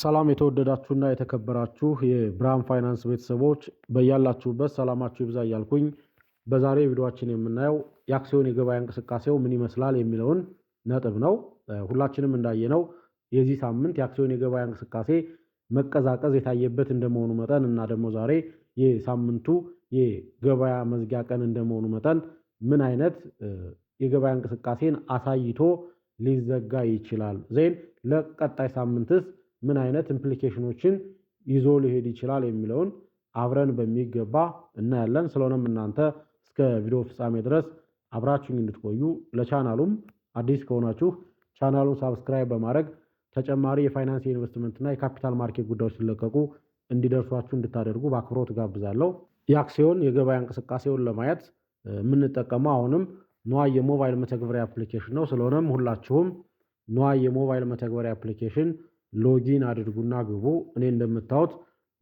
ሰላም የተወደዳችሁና የተከበራችሁ የብርሃን ፋይናንስ ቤተሰቦች፣ በያላችሁበት ሰላማችሁ ይብዛ እያልኩኝ በዛሬ ቪዲዮአችን የምናየው የአክሲዮን የገበያ እንቅስቃሴው ምን ይመስላል የሚለውን ነጥብ ነው። ሁላችንም እንዳየነው የዚህ ሳምንት የአክሲዮን የገበያ እንቅስቃሴ መቀዛቀዝ የታየበት እንደመሆኑ መጠን እና ደግሞ ዛሬ የሳምንቱ የገበያ መዝጊያ ቀን እንደመሆኑ መጠን ምን አይነት የገበያ እንቅስቃሴን አሳይቶ ሊዘጋ ይችላል፣ then ለቀጣይ ሳምንትስ ምን አይነት implication ኖችን ይዞ ሊሄድ ይችላል የሚለውን አብረን በሚገባ እናያለን። ስለሆነም እናንተ እስከ ቪዲዮ ፍጻሜ ድረስ አብራችሁኝ እንድትቆዩ፣ ለቻናሉም አዲስ ከሆናችሁ ቻናሉን subscribe በማድረግ ተጨማሪ የፋይናንስ፣ የኢንቨስትመንትና የ capital market ጉዳዮች ሲለቀቁ እንዲደርሷችሁ እንድታደርጉ በአክብሮት ጋብዛለሁ። የአክሲዮን የገበያ እንቅስቃሴውን ለማየት የምንጠቀመው አሁንም ንዋይ የሞባይል መተግበሪያ application ነው። ስለሆነም ሁላችሁም ንዋይ የሞባይል መተግበሪያ application login አድርጉና ግቡ። እኔ እንደምታዩት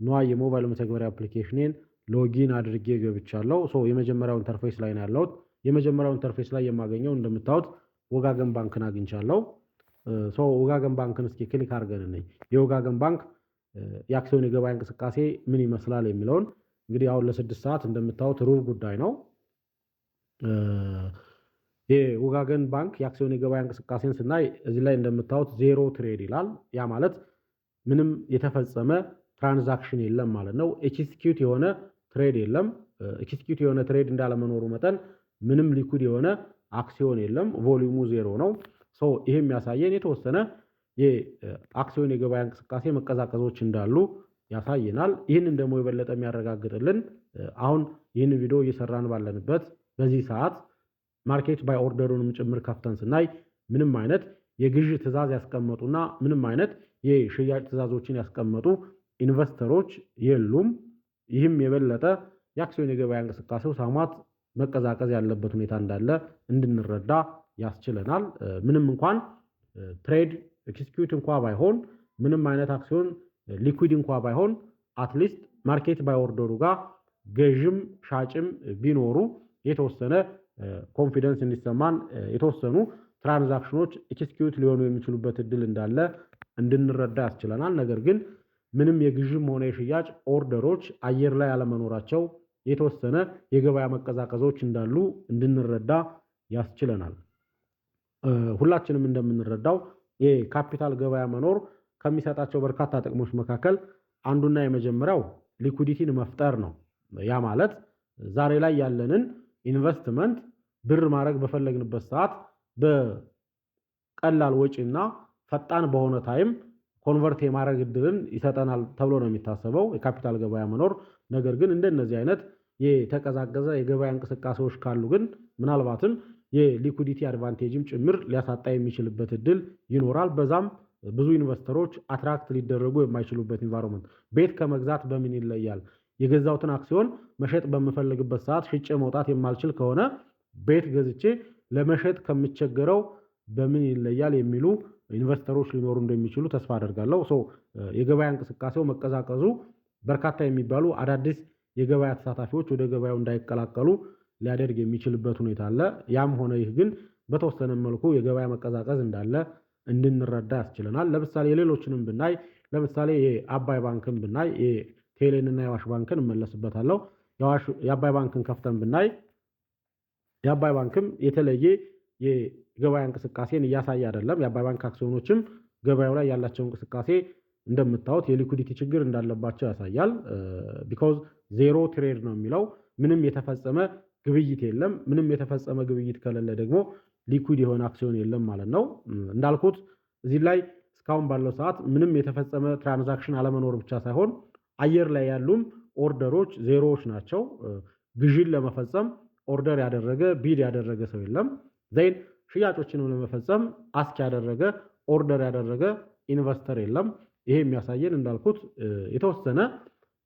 ንዋይ የሞባይል መተግበሪያ application ኔን login አድርጌ ገብቻለሁ። So የመጀመሪያው interface ላይ ነው ያለሁት። የመጀመሪያው interface ላይ የማገኘው እንደምታዩት ወጋገን ባንክን አግኝቻለሁ። So ወጋገን ባንክን እስኪ click አድርገን እንይ። የወጋገን ባንክ የአክሲዮን የገበያ እንቅስቃሴ ምን ይመስላል የሚለውን እንግዲህ አሁን ለ6 ሰዓት እንደምታዩት ሩብ ጉዳይ ነው። የወጋገን ባንክ የአክሲዮን የገበያ እንቅስቃሴን ስናይ እዚህ ላይ እንደምታዩት zero trade ይላል። ያ ማለት ምንም የተፈጸመ transaction የለም ማለት ነው። Execute የሆነ trade የለም። Execute የሆነ trade እንዳለመኖሩ መጠን ምንም liquid የሆነ አክሲዮን የለም። Volume ሙ ዜሮ ነው። So ይሄ የሚያሳየን የተወሰነ የአክሲዮን የገበያ እንቅስቃሴ መቀዛቀዞች እንዳሉ ያሳየናል። ይህንን ደግሞ የበለጠ የሚያረጋግጥልን አሁን ይህን ቪዲዮ እየሰራን ባለንበት በዚህ ሰዓት market buy order ኡንም ጭምር ከፍተን ስናይ ምንም አይነት የግዥ ትዕዛዝ ያስቀመጡና ምንም አይነት የሽያጭ ትዕዛዞችን ያስቀመጡ investor ኦች የሉም። ይህም የበለጠ የአክሲዮን የገበያ እንቅስቃሴው somewhat መቀዛቀዝ ያለበት ሁኔታ እንዳለ እንድንረዳ ያስችለናል። ምንም እንኳን trade execute እንኳ ባይሆን፣ ምንም አይነት አክሲዮን liquid እንኳ ባይሆን፣ at least market buy order ኡ ጋር ገዥም ሻጭም ቢኖሩ የተወሰነ confidence እንዲሰማን፣ የተወሰኑ transaction ኖች execute ሊሆኑ የሚችሉበት እድል እንዳለ እንድንረዳ ያስችለናል። ነገር ግን ምንም የግዥም ሆነ የሽያጭ order ኦች አየር ላይ ያለመኖራቸው የተወሰነ የገበያ መቀዛቀዞች እንዳሉ እንድንረዳ ያስችለናል። ሁላችንም እንደምንረዳው የካፒታል ገበያ መኖር ከሚሰጣቸው በርካታ ጥቅሞች መካከል አንዱና የመጀመሪያው liquidity ን መፍጠር ነው። ያ ማለት ዛሬ ላይ ያለንን ኢንቨስትመንት ብር ማድረግ በፈለግንበት ሰዓት በቀላል ወጪና ፈጣን በሆነ time convert የማድረግ እድልን ይሰጠናል ተብሎ ነው የሚታሰበው የካፒታል ገበያ መኖር። ነገር ግን እንደነዚህ አይነት የተቀዛቀዘ የገበያ እንቅስቃሴዎች ካሉ ግን ምናልባትም የ liquidity advantage ም ጭምር ሊያሳጣ የሚችልበት እድል ይኖራል። በዛም ብዙ investor ኦች attract ሊደረጉ የማይችሉበት environment፣ ቤት ከመግዛት በምን ይለያል? የገዛሁትን አክሲዮን መሸጥ በምፈልግበት ሰዓት ሽጬ መውጣት የማልችል ከሆነ ቤት ገዝቼ ለመሸጥ ከምቸገረው በምን ይለያል የሚሉ investor ኦች ሊኖሩ እንደሚችሉ ተስፋ አደርጋለሁ። So የገበያ እንቅስቃሴው መቀዛቀዙ በርካታ የሚባሉ አዳዲስ የገበያ ተሳታፊዎች ወደ ገበያው እንዳይቀላቀሉ ሊያደርግ የሚችልበት ሁኔታ አለ። ያም ሆነ ይህ ግን በተወሰነ መልኩ የገበያ መቀዛቀዝ እንዳለ እንድንረዳ ያስችለናል። ለምሳሌ የሌሎችንም ብናይ፣ ለምሳሌ የአባይ ባንክን ብናይ፣ የቴሌንና የአዋሽ ባንክን እመለስበታለሁ። የአባይ ባንክን ከፍተን ብናይ የአባይ ባንክም የተለየ የገበያ እንቅስቃሴን እያሳየ አይደለም። የአባይ ባንክ አክሲዮኖችም ገበያው ላይ ያላቸው እንቅስቃሴ እንደምታዩት የ liquidity ችግር እንዳለባቸው ያሳያል። Because zero trade ነው የሚለው፣ ምንም የተፈጸመ ግብይት የለም። ምንም የተፈጸመ ግብይት ከሌለ ደግሞ liquid የሆነ አክሲዮን የለም ማለት ነው። እንዳልኩት እዚህ ላይ እስካሁን ባለው ሰዓት ምንም የተፈጸመ transaction አለመኖር ብቻ ሳይሆን አየር ላይ ያሉም order ኦች ዜሮዎች ናቸው። ግዢን ለመፈጸም order ያደረገ፣ bid ያደረገ ሰው የለም። Then ሽያጮችንም ለመፈጸም ask ያደረገ፣ order ያደረገ investor የለም። ይሄ የሚያሳየን እንዳልኩት የተወሰነ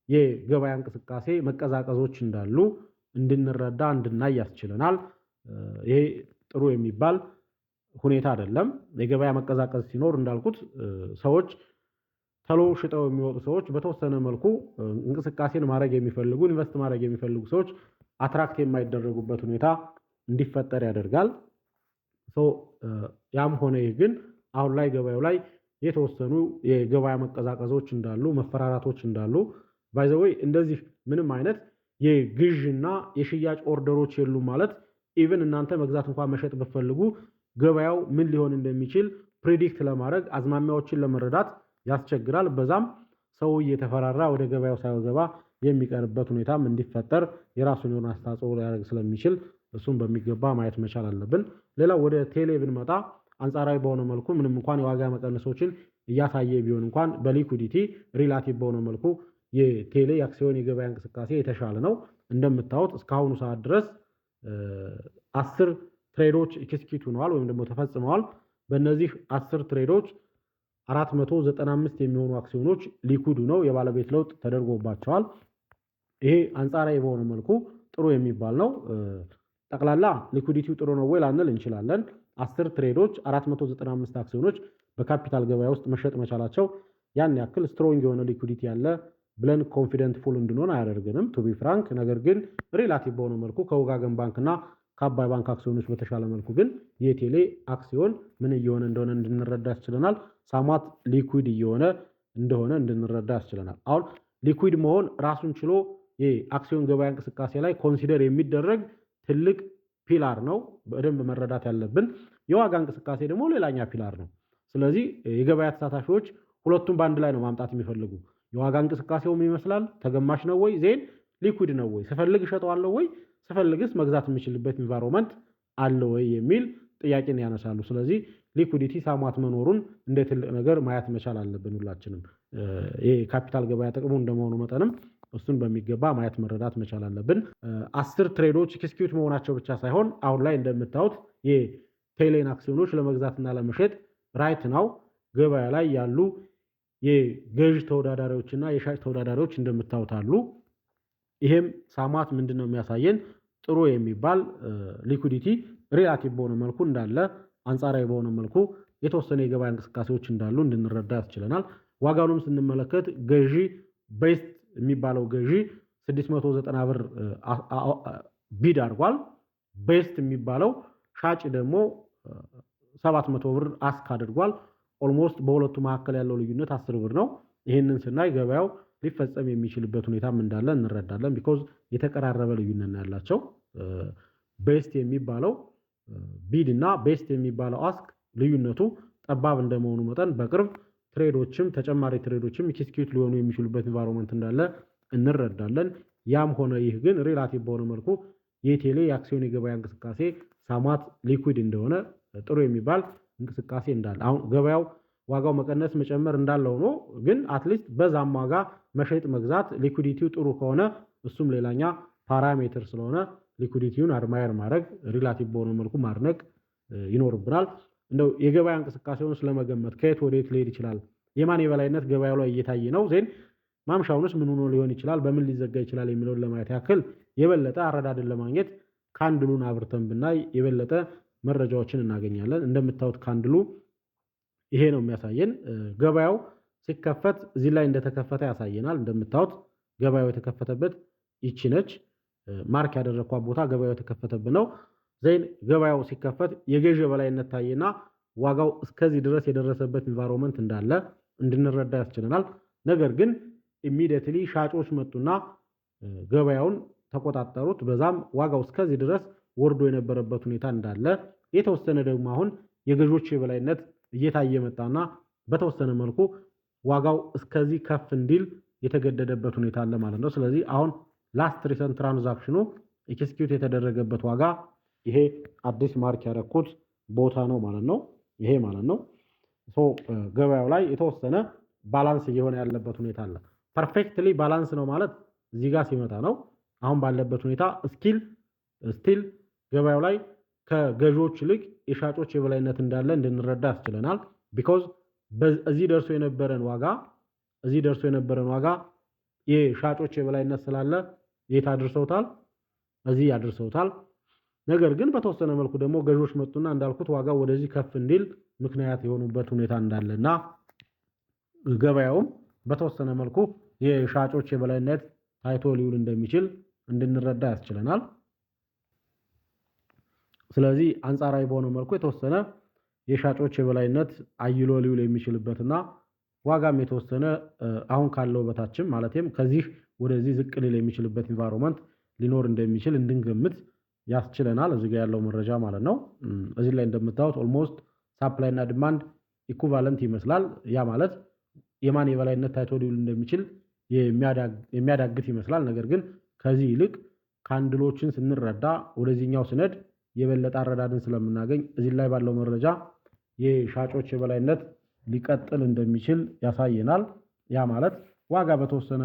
የገበያ እንቅስቃሴ መቀዛቀዞች እንዳሉ እንድንረዳ፣ እንድናይ ያስችለናል። ይሄ ጥሩ የሚባል ሁኔታ አይደለም። የገበያ መቀዛቀዝ ሲኖር እንዳልኩት ሰዎች ተሎ ሽጠው የሚወጡ ሰዎች፣ በተወሰነ መልኩ እንቅስቃሴን ማድረግ የሚፈልጉ፣ invest ማድረግ የሚፈልጉ ሰዎች attract የማይደረጉበት ሁኔታ እንዲፈጠር ያደርጋል። ያም ሆነ ይህ ግን አሁን ላይ ገበያው ላይ የተወሰኑ የገበያ መቀዛቀዞች እንዳሉ፣ መፈራራቶች እንዳሉ፣ by the way እንደዚህ ምንም አይነት የግዥና የሽያጭ order ኦች የሉም ማለት even እናንተ መግዛት እንኳን መሸጥ ብትፈልጉ ገበያው ምን ሊሆን እንደሚችል predict ለማድረግ፣ አዝማሚያዎችን ለመረዳት ያስቸግራል። በዛም ሰው እየተፈራራ ወደ ገበያው ሳይገባ የሚቀርበት ሁኔታም እንዲፈጠር የራሱን የሆነ አስተዋጽኦ ሊያደርግ ስለሚችል እሱን በሚገባ ማየት መቻል አለብን። ሌላው ወደ ቴሌ ብንመጣ አንጻራዊ በሆነ መልኩ ምንም እንኳን የዋጋ መቀነሶችን እያሳየ ቢሆን እንኳን በ liquidity relative በሆነ መልኩ የቴሌ የአክሲዮን የገበያ እንቅስቃሴ የተሻለ ነው። እንደምታዩት እስካሁኑ ሰዓት ድረስ 10 trade ኦች execute ሆነዋል ወይም ደግሞ ተፈጽመዋል። በእነዚህ 10 trade ኦች 495 የሚሆኑ አክሲዮኖች liquid ነው፣ የባለቤት ለውጥ ተደርጎባቸዋል። ይሄ አንጻራዊ በሆነ መልኩ ጥሩ የሚባል ነው። ጠቅላላ liquidity ው ጥሩ ነው ወይ ላንል እንችላለን። 10 trade ኦች 495 አክሲዮኖች በካፒታል ገበያ ውስጥ መሸጥ መቻላቸው ያን ያክል strong የሆነ liquidity ያለ ብለን confident full እንድንሆን አያደርግንም to be frank። ነገር ግን relative በሆነ መልኩ ከወጋገን ባንክና ከአባይ ባንክ አክሲዮኖች በተሻለ መልኩ ግን የቴሌ አክሲዮን ምን እየሆነ እንደሆነ እንድንረዳ ያስችለናል። Somewhat liquid እየሆነ እንደሆነ እንድንረዳ ያስችለናል። አሁን liquid መሆን ራሱን ችሎ የአክሲዮን ገበያ እንቅስቃሴ ላይ consider የሚደረግ ትልቅ pillar ነው፣ በደንብ መረዳት ያለብን። የዋጋ እንቅስቃሴ ደግሞ ሌላኛ pillar ነው። ስለዚህ የገበያ ተሳታፊዎች ሁለቱም በአንድ ላይ ነው ማምጣት የሚፈልጉ። የዋጋ እንቅስቃሴው ምን ይመስላል? ተገማሽ ነው ወይ? Then liquid ነው ወይ? ስፈልግ እሸጠዋለሁ ወይ? ስፈልግስ መግዛት የምችልበት environment አለ ወይ የሚል ጥያቄን ያነሳሉ። ስለዚህ liquidity somewhat መኖሩን እንደ ትልቅ ነገር ማየት መቻል አለብን ሁላችንም። የካፒታል ገበያ ጥቅሙ እንደመሆኑ መጠንም እሱን በሚገባ ማየት መረዳት መቻል አለብን። 10 trade ኦች execute መሆናቸው ብቻ ሳይሆን አሁን ላይ እንደምታዩት የቴሌን አክሲዮኖች ለመግዛትና ለመሸጥ right now ገበያ ላይ ያሉ የገዥ ተወዳዳሪዎች እና የሻጭ ተወዳዳሪዎች እንደምታዩት አሉ። ይሄም somewhat ምንድን ነው የሚያሳየን? ጥሩ የሚባል liquidity relative በሆነ መልኩ እንዳለ፣ አንጻራዊ በሆነ መልኩ የተወሰነ የገበያ እንቅስቃሴዎች እንዳሉ እንድንረዳ ያስችለናል። ዋጋውንም ስንመለከት ገዢ best የሚባለው ገዢ 690 ብር bid አድርጓል። Best የሚባለው ሻጭ ደግሞ 700 ብር ask አድርጓል። Almost በሁለቱ መካከል ያለው ልዩነት 10 ብር ነው። ይህንን ስናይ ገበያው ሊፈጸም የሚችልበት ሁኔታም እንዳለ እንረዳለን። Because የተቀራረበ ልዩነት ነው ያላቸው። Best የሚባለው bid እና best የሚባለው ask ልዩነቱ ጠባብ እንደመሆኑ መጠን በቅርብ trade ኦችም ተጨማሪ trade ኦችም execute ሊሆኑ የሚችሉበት environment እንዳለ እንረዳለን። ያም ሆነ ይህ ግን relative በሆነ መልኩ የቴሌ የአክሲዮን የገበያ እንቅስቃሴ somewhat liquid እንደሆነ፣ ጥሩ የሚባል እንቅስቃሴ እንዳለ፣ አሁን ገበያው ዋጋው መቀነስ መጨመር እንዳለ ሆኖ ግን at least በዛም ዋጋ መሸጥ መግዛት liquidity ው ጥሩ ከሆነ እሱም ሌላኛ parameter ስለሆነ liquidity ውን admire ማድረግ፣ relative በሆነ መልኩ ማድነቅ ይኖርብናል። እንደው የገበያ እንቅስቃሴውን ስለመገመት ከየት ወዴት ሊሄድ ይችላል፣ የማን የበላይነት ገበያው ላይ እየታየ ነው፣ then ማምሻውንስ ምን ሆኖ ሊሆን ይችላል፣ በምን ሊዘጋ ይችላል የሚለውን ለማየት ያክል የበለጠ አረዳድን ለማግኘት candle ኡን አብርተን ብናይ የበለጠ መረጃዎችን እናገኛለን። እንደምታዩት candle ኡ ይሄ ነው የሚያሳየን። ገበያው ሲከፈት እዚህ ላይ እንደተከፈተ ያሳየናል። እንደምታዩት ገበያው የተከፈተበት ይቺ ነች። Mark ያደረግኳት ቦታ ገበያው የተከፈተበት ነው። Then ገበያው ሲከፈት የገዥ የበላይነት ታየና ዋጋው እስከዚህ ድረስ የደረሰበት environment እንዳለ እንድንረዳ ያስችለናል። ነገር ግን immediately ሻጮች መጡና ገበያውን ተቆጣጠሩት። በዛም ዋጋው እስከዚህ ድረስ ወርዶ የነበረበት ሁኔታ እንዳለ፣ የተወሰነ ደግሞ አሁን የገዦች የበላይነት እየታየ መጣና በተወሰነ መልኩ ዋጋው እስከዚህ ከፍ እንዲል የተገደደበት ሁኔታ አለ ማለት ነው። ስለዚህ አሁን last recent transaction ኑ execute የተደረገበት ዋጋ ይሄ አዲስ mark ያደረኩት ቦታ ነው ማለት ነው። ይሄ ማለት ነው። So ገበያው ላይ የተወሰነ balance እየሆነ ያለበት ሁኔታ አለ። Perfectly balance ነው ማለት እዚህ ጋር ሲመጣ ነው። አሁን ባለበት ሁኔታ still ገበያው ላይ ከገዢዎች ይልቅ የሻጮች የበላይነት እንዳለ እንድንረዳ ያስችለናል። Because እዚህ ደርሶ የነበረን ዋጋ የሻጮች የበላይነት ስላለ የት አድርሰውታል? እዚህ ያድርሰውታል። ነገር ግን በተወሰነ መልኩ ደግሞ ገዢዎች መጡና እንዳልኩት ዋጋው ወደዚህ ከፍ እንዲል ምክንያት የሆኑበት ሁኔታ እንዳለና ገበያውም በተወሰነ መልኩ የሻጮች የበላይነት ታይቶ ሊውል እንደሚችል እንድንረዳ ያስችለናል። ስለዚህ አንጻራዊ በሆነ መልኩ የተወሰነ የሻጮች የበላይነት አይሎ ሊውል የሚችልበትና ዋጋም የተወሰነ አሁን ካለው በታችም፣ ማለትም ከዚህ ወደዚህ ዝቅ ሊል የሚችልበት environment ሊኖር እንደሚችል እንድንገምት ያስችለናል። እዚህ ጋር ያለው መረጃ ማለት ነው። እዚህ ላይ እንደምታዩት almost supply እና demand equivalent ይመስላል። ያ ማለት የማን የበላይነት ታይቶ ሊውል እንደሚችል የሚያዳግት ይመስላል። ነገር ግን ከዚህ ይልቅ candle ኦችን ስንረዳ፣ ወደዚህኛው ስነድ የበለጠ አረዳድን ስለምናገኝ እዚህ ላይ ባለው መረጃ የሻጮች የበላይነት ሊቀጥል እንደሚችል ያሳየናል። ያ ማለት ዋጋ በተወሰነ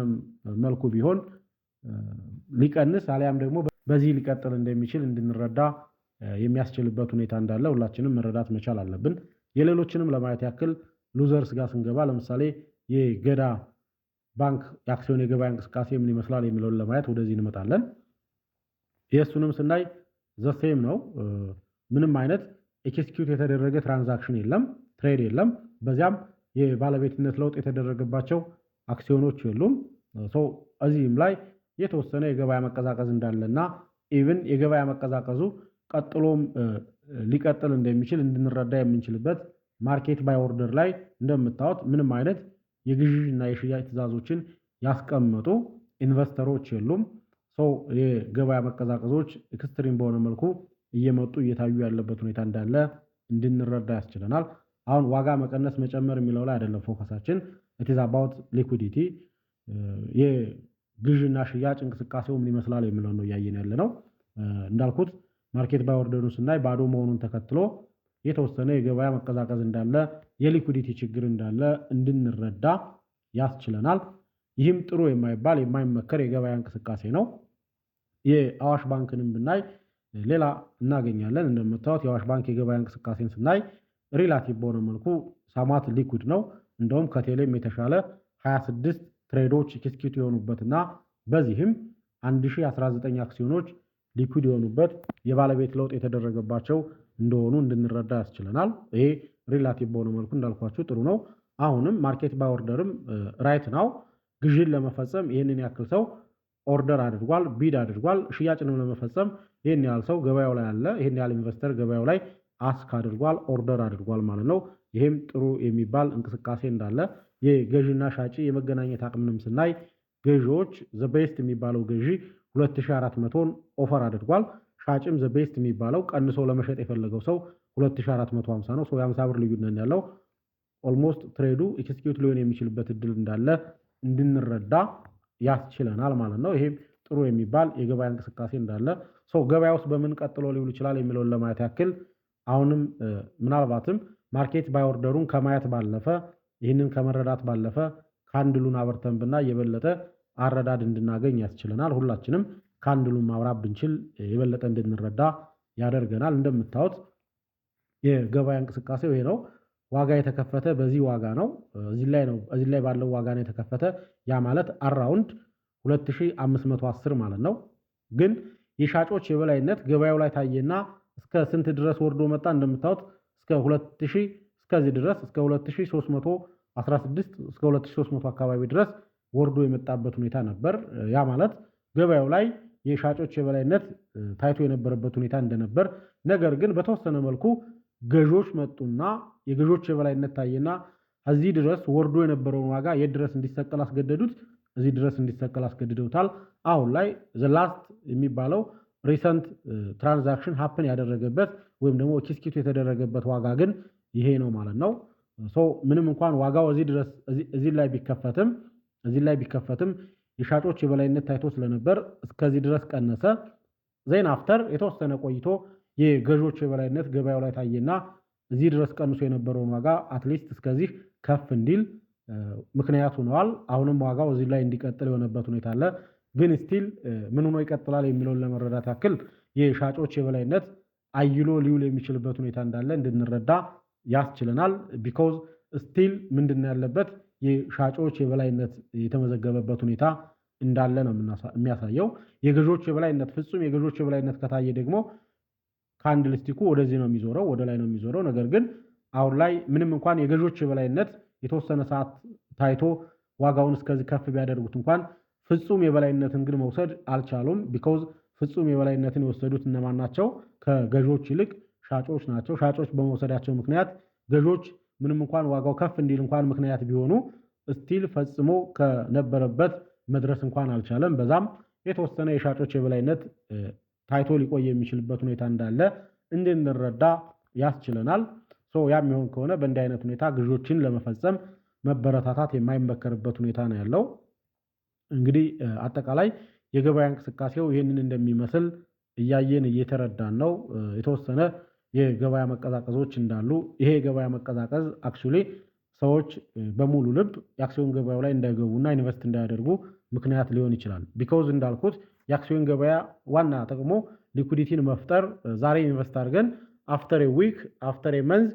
መልኩ ቢሆን ሊቀንስ አሊያም ደግሞ በዚህ ሊቀጥል እንደሚችል እንድንረዳ የሚያስችልበት ሁኔታ እንዳለ ሁላችንም መረዳት መቻል አለብን። የሌሎችንም ለማየት ያክል losers ጋር ስንገባ ለምሳሌ የገዳ ባንክ የአክሲዮን የገበያ እንቅስቃሴ ምን ይመስላል የሚለውን ለማየት ወደዚህ እንመጣለን። የእሱንም ስናይ the same ነው። ምንም አይነት execute የተደረገ transaction የለም፣ trade የለም። በዚያም የባለቤትነት ለውጥ የተደረገባቸው አክሲዮኖች የሉም። እዚህም ላይ የተወሰነ የገበያ መቀዛቀዝ እንዳለና even የገበያ መቀዛቀዙ ቀጥሎም ሊቀጥል እንደሚችል እንድንረዳ የምንችልበት market buy order ላይ እንደምታዩት ምንም አይነት የግዢ እና የሽያጭ ትዕዛዞችን ያስቀመጡ investor ኦች የሉም። So የገበያ መቀዛቀዞች extreme በሆነ መልኩ እየመጡ እየታዩ ያለበት ሁኔታ እንዳለ እንድንረዳ ያስችለናል። አሁን ዋጋ መቀነስ መጨመር የሚለው ላይ አይደለም focus ኣችን። It's about liquidity፣ የግዥና ሽያጭ እንቅስቃሴው ምን ይመስላል የሚለው ነው እያየን ያለ ነው። እንዳልኩት market buy order ኡን ስናይ ባዶ መሆኑን ተከትሎ የተወሰነ የገበያ መቀዛቀዝ እንዳለ፣ የ liquidity ችግር እንዳለ እንድንረዳ ያስችለናል። ይህም ጥሩ የማይባል፣ የማይመከር የገበያ እንቅስቃሴ ነው። የአዋሽ ባንክንም ብናይ ሌላ እናገኛለን። እንደምታዩት የአዋሽ ባንክ የገበያ እንቅስቃሴን ስናይ relative በሆነ መልኩ somewhat liquid ነው። እንደውም ከቴሌም የተሻለ 26 trade ኦች execute የሆኑበትና በዚህም 1019 አክሲዮኖች liquid የሆኑበት፣ የባለቤት ለውጥ የተደረገባቸው እንደሆኑ እንድንረዳ ያስችለናል። ይሄ relative በሆነ መልኩ እንዳልኳችሁ ጥሩ ነው። አሁንም market buy order ም right now ግዥን ለመፈጸም ይህንን ያክል ሰው order አድርጓል፣ bid አድርጓል። ሽያጭንም ለመፈጸም ይህን ያህል ሰው ገበያው ላይ አለ፣ ይህን ያህል investor ገበያው ላይ ask አድርጓል፣ order አድርጓል ማለት ነው። ይሄም ጥሩ የሚባል እንቅስቃሴ እንዳለ፣ የገዢና ሻጪ የመገናኘት አቅምንም ስናይ ገዢዎች the best የሚባለው ገዢ 2400ን offer አድርጓል። ሻጭም the best የሚባለው ቀንሶ ለመሸጥ የፈለገው ሰው 2450 ነው። So የ50 ብር ልዩነት ያለው almost trade ኡ execute ሊሆን የሚችልበት እድል እንዳለ እንድንረዳ ያስችለናል ማለት ነው። ይሄም ጥሩ የሚባል የገበያ እንቅስቃሴ እንዳለ፣ so ገበያ ውስጥ በምን ቀጥሎ ሊውል ይችላል የሚለውን ለማየት ያክል አሁንም ምናልባትም market buy order ኡን ከማየት ባለፈ፣ ይህንን ከመረዳት ባለፈ candle ኡን አበርተን ብናይ የበለጠ አረዳድ እንድናገኝ ያስችለናል። ሁላችንም candle ኡን ማብራት ብንችል የበለጠ እንድንረዳ ያደርገናል። እንደምታዩት የገበያ እንቅስቃሴው ይሄ ነው። ዋጋ የተከፈተ በዚህ ዋጋ ነው። እዚህ ላይ ነው፣ እዚህ ላይ ባለው ዋጋ ነው የተከፈተ። ያ ማለት around 2510 ማለት ነው። ግን የሻጮች የበላይነት ገበያው ላይ ታየና እስከ ስንት ድረስ ወርዶ መጣ? እንደምታዩት እስከ 2000፣ እስከዚህ ድረስ፣ እስከ 2316፣ እስከ 2300 አካባቢ ድረስ ወርዶ የመጣበት ሁኔታ ነበር። ያ ማለት ገበያው ላይ የሻጮች የበላይነት ታይቶ የነበረበት ሁኔታ እንደነበር፣ ነገር ግን በተወሰነ መልኩ ገዦች መጡና የገዦች የበላይነት ታየና እዚህ ድረስ ወርዶ የነበረውን ዋጋ የት ድረስ እንዲሰቀል አስገደዱት? እዚህ ድረስ እንዲሰቀል አስገድደውታል። አሁን ላይ the last የሚባለው recent transaction happen ያደረገበት ወይም ደግሞ execute የተደረገበት ዋጋ ግን ይሄ ነው ማለት ነው። So ምንም እንኳን ዋጋው እዚህ ድረስ እዚህ ላይ ቢከፈትም የሻጮች የበላይነት ታይቶ ስለነበር እስከዚህ ድረስ ቀነሰ። Then after የተወሰነ ቆይቶ የገዦች የበላይነት ገበያው ላይ ታየና እዚህ ድረስ ቀንሶ የነበረውን ዋጋ at least እስከዚህ ከፍ እንዲል ምክንያት ሆነዋል። አሁንም ዋጋው እዚህ ላይ እንዲቀጥል የሆነበት ሁኔታ አለ። ግን still ምን ሆኖ ይቀጥላል የሚለውን ለመረዳት ያክል የሻጮች የበላይነት አይሎ ሊውል የሚችልበት ሁኔታ እንዳለ እንድንረዳ ያስችለናል። Because still ምንድን ያለበት የሻጮች የበላይነት የተመዘገበበት ሁኔታ እንዳለ ነው የሚያሳየው። የገዦች የበላይነት፣ ፍጹም የገዦች የበላይነት ከታየ ደግሞ candlestick ኡ ወደዚህ ነው የሚዞረው፣ ወደ ላይ ነው የሚዞረው። ነገር ግን አሁን ላይ ምንም እንኳን የገዦች የበላይነት የተወሰነ ሰዓት ታይቶ ዋጋውን እስከዚህ ከፍ ቢያደርጉት እንኳን ፍጹም የበላይነትን ግን መውሰድ አልቻሉም። Because ፍጹም የበላይነትን የወሰዱት እነማን ናቸው? ከገዦች ይልቅ ሻጮች ናቸው። ሻጮች ናቸው። ሻጮች በመውሰዳቸው ምክንያት ገዦች ምንም እንኳን ዋጋው ከፍ እንዲል እንኳን ምክንያት ቢሆኑ still ፈጽሞ ከነበረበት መድረስ እንኳን አልቻለም። በዛም የተወሰነ የሻጮች የበላይነት ታይቶ ሊቆይ የሚችልበት ሁኔታ እንዳለ እንድንረዳ ያስችለናል። ያ የሚሆን ከሆነ በእንዲህ አይነት ሁኔታ ግዦችን ለመፈጸም መበረታታት የማይመከርበት ሁኔታ ነው ያለው። እንግዲህ አጠቃላይ የገበያ እንቅስቃሴው ይህንን እንደሚመስል እያየን እየተረዳን ነው። የተወሰነ የገበያ መቀዛቀዞች እንዳሉ፣ ይሄ የገበያ መቀዛቀዝ actually ሰዎች በሙሉ ልብ የአክሲዮን ገበያው ላይ እንዳይገቡና invest እንዳያደርጉ ምክንያት ሊሆን ይችላል። Because እንዳልኩት የአክሲዮን ገበያ ዋና ጥቅሙ liquidity ን መፍጠር፣ ዛሬ invest አድርገን after week, after month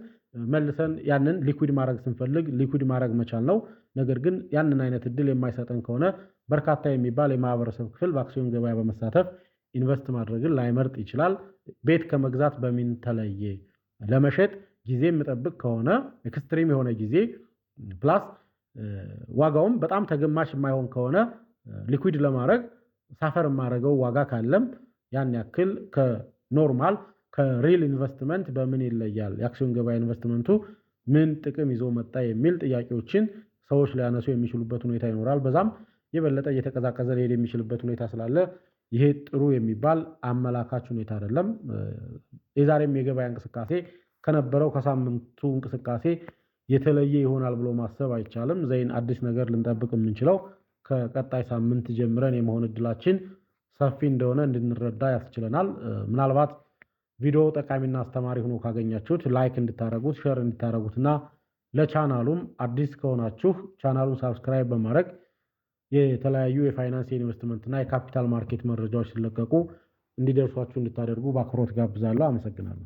መልሰን ያንን liquid ማድረግ ስንፈልግ liquid ማድረግ መቻል ነው። ነገር ግን ያንን አይነት እድል የማይሰጠን ከሆነ በርካታ የሚባል የማህበረሰብ ክፍል በአክሲዮን ገበያ በመሳተፍ invest ማድረግን ላይመርጥ ይችላል። ቤት ከመግዛት በምን ተለየ? ለመሸጥ ጊዜ የምጠብቅ ከሆነ፣ extreme የሆነ ጊዜ plus ዋጋውም በጣም ተገማሽ የማይሆን ከሆነ፣ liquid ለማድረግ suffer የማደርገው ዋጋ ካለም ያን ያክል ከ normal ከ real investment በምን ይለያል? የአክሲዮን ገበያ ኢንቨስትመንቱ ምን ጥቅም ይዞ መጣ? የሚል ጥያቄዎችን ሰዎች ሊያነሱ የሚችሉበት ሁኔታ ይኖራል። በዛም የበለጠ እየተቀዛቀዘ ሊሄድ የሚችልበት ሁኔታ ስላለ ይሄ ጥሩ የሚባል አመላካች ሁኔታ አይደለም። የዛሬም የገበያ እንቅስቃሴ ከነበረው ከሳምንቱ እንቅስቃሴ የተለየ ይሆናል ብሎ ማሰብ አይቻልም። Then አዲስ ነገር ልንጠብቅ የምንችለው ከቀጣይ ሳምንት ጀምረን የመሆን እድላችን ሰፊ እንደሆነ እንድንረዳ ያስችለናል። ምናልባት ቪዲዮ ጠቃሚና አስተማሪ ሆኖ ካገኛችሁት like እንድታደርጉት፣ share እንድታደርጉት እና ለቻናሉም አዲስ ከሆናችሁ ቻናሉን subscribe በማድረግ የተለያዩ የፋይናንስ፣ የኢንቨስትመንት እና የ capital market መረጃዎች ሲለቀቁ እንዲደርሷችሁ እንድታደርጉ በአክብሮት ጋብዛለሁ። አመሰግናለሁ።